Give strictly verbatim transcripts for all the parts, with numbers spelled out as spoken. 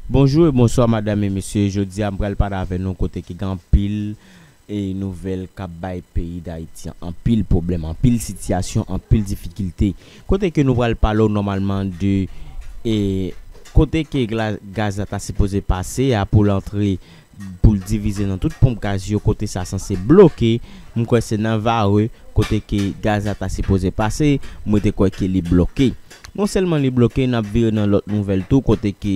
Bonjou e bonswa madanm e mesye, jodi a m pral pale avè nou kote ki gen anpil e nouvèl k ap bay peyi Dayiti an anpil pwoblèm, anpil sitiyasyon, anpil difikilte. Kote ke nou pral pale w nòmalman de e kote ke gla- gaz la ta sipoze pase a pou l antre pou l divize nan tout ponp gaz yo kote sa sanse bloke. M kwè se nan Vare kote ke gaz la ta sipoze pase, mwen te kwè ke li bloke. Non sèlman li bloke, n ap vire nan lòt nouvèl tou kote ke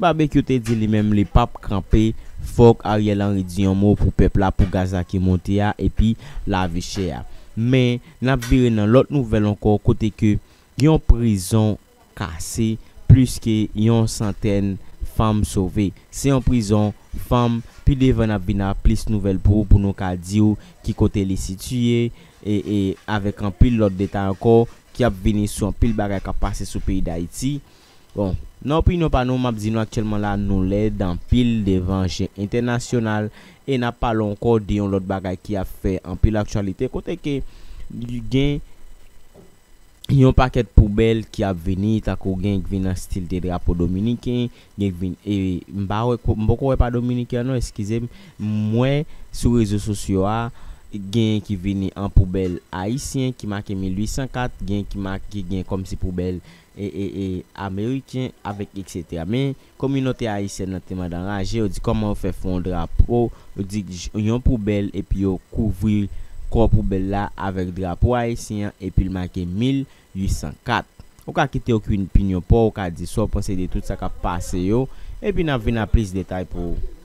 Babekyou te di li menm li p ap kanpe, fòk Ariel Henry di yon mo pou pèp la, pou gaz la ki monte a epi lavi chè a. Men n ap vire nan lòt nouvèl ankò kote ke yon prizon kase, plis ke yon santèn fanm sove. Se yon prizon fanm, pi devan n ap vin ak plis nouvèl pou ou, pou nou ka di w ki kote li sitiye, e, e avèk anpil lòt detay ankò ki ap vini sou anpil bagay k ap pase sou peyi Dayiti. Bon, nan opinyon pa nou, m ap di nou aktyèlman la, nou lèd anpil devan je entènasyonal, e n ap pale ankò de yon lòt bagay ki ap fè anpil aktyalite, kote ke gen yon pakèt poubèl ki ap vini, tankou gen k vin an stil de drapo dominiken, gen k vin, e, m pa wè, m poko wè pa dominiken an non, eskize m, m wè sou rezo sosyo a, gen ki vini an poubèl ayisyen ki make mil uit san kat, gen ki make, gen kòmsi poubèl e, e, e, ameriken, avèk etsetera. Men kominote ayisyèn nan te mande anraje, yo di kòman yo fè fè yon drapo, yo di j- yon poubèl, epi yo kouvri kò poubèl la avèk drapo ayisyen an, epi l make mil uit san kat. Ou ka kite opinyon pa w, ou ka di sa w panse de tout sa k ap pase yo, epi n ap vin ak plis detay pou ou.